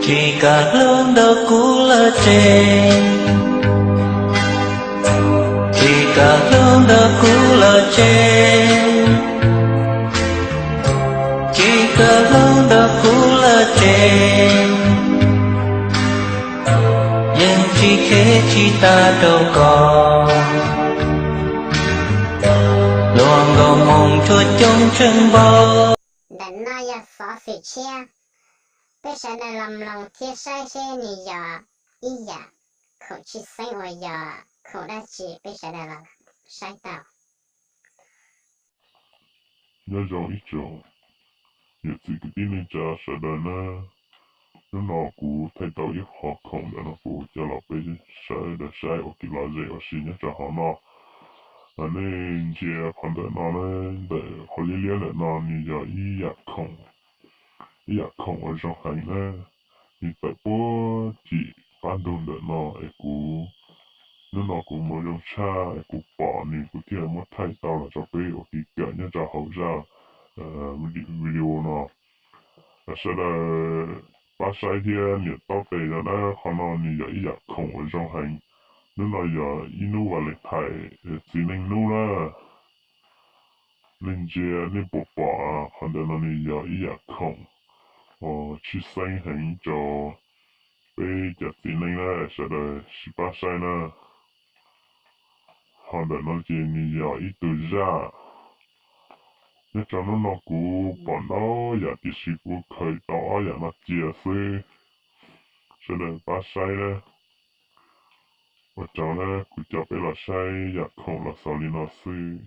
Tsis kam hlub ntawm kuv lawm ces, tsis kam hlub ntawm kuv lawm ces, tsis kam hlub ntawm kuv lawm ces, yeej tsis khev tsis tas rau koj, luag nkaus moo tsuas coob tsheej npaum. Ntawm no yog xov xwm tshiab, peb sawv daws los mloog thiab saib seb nws yog ib yam khoom tshwj xeeb uas yog khoom dab tsi, peb sawv daws los saib tau. Nyob zoo ib tsoom niam txiv kwv tij neej tsa sawv daws nawb. Hnub no kuv thaij tau ib qho khoom ntawm no kuv coj los peb sawv daws saib ua kev lom zem ua si nyob rau hauv no. Nej ntsia qhov ntawm no, ntawm qhov liab liab ntawm no nws yog ib yam khoom, ib yam khoom uas zoo heev na. Nws tawm puag tim qab ntug ntawm no es kuv, hnub no kuv mus zoo tshaj es kuv pom nws kuv thiaj muab thaij tau los rau peb ua kev kawm nyob rau hauv zaj video no. Sawv daws pab saib thiab niam taub tes no na, qhov no nws yog ib yam khoom uas zoo heev. Hnub no yog ib hnub Valentine, txiv neej hnub na. Nej ntsia nej puas pom qhov ntawm no nws yog ib yam khoom uas tshwj xeeb heev rau peb cov txiv neej na, sawv daws sib pab saib na. Qhov ntawm no ces nws yog ib tug zaj. Nyob rau hnub no kuv pom ntau yam tiam sis kuv khaws tau ob yam no cia xwb. Sawv daws pab saib na. Ua tsaug na, kuv coj peb los saib yam khoom los xaus li no xwb.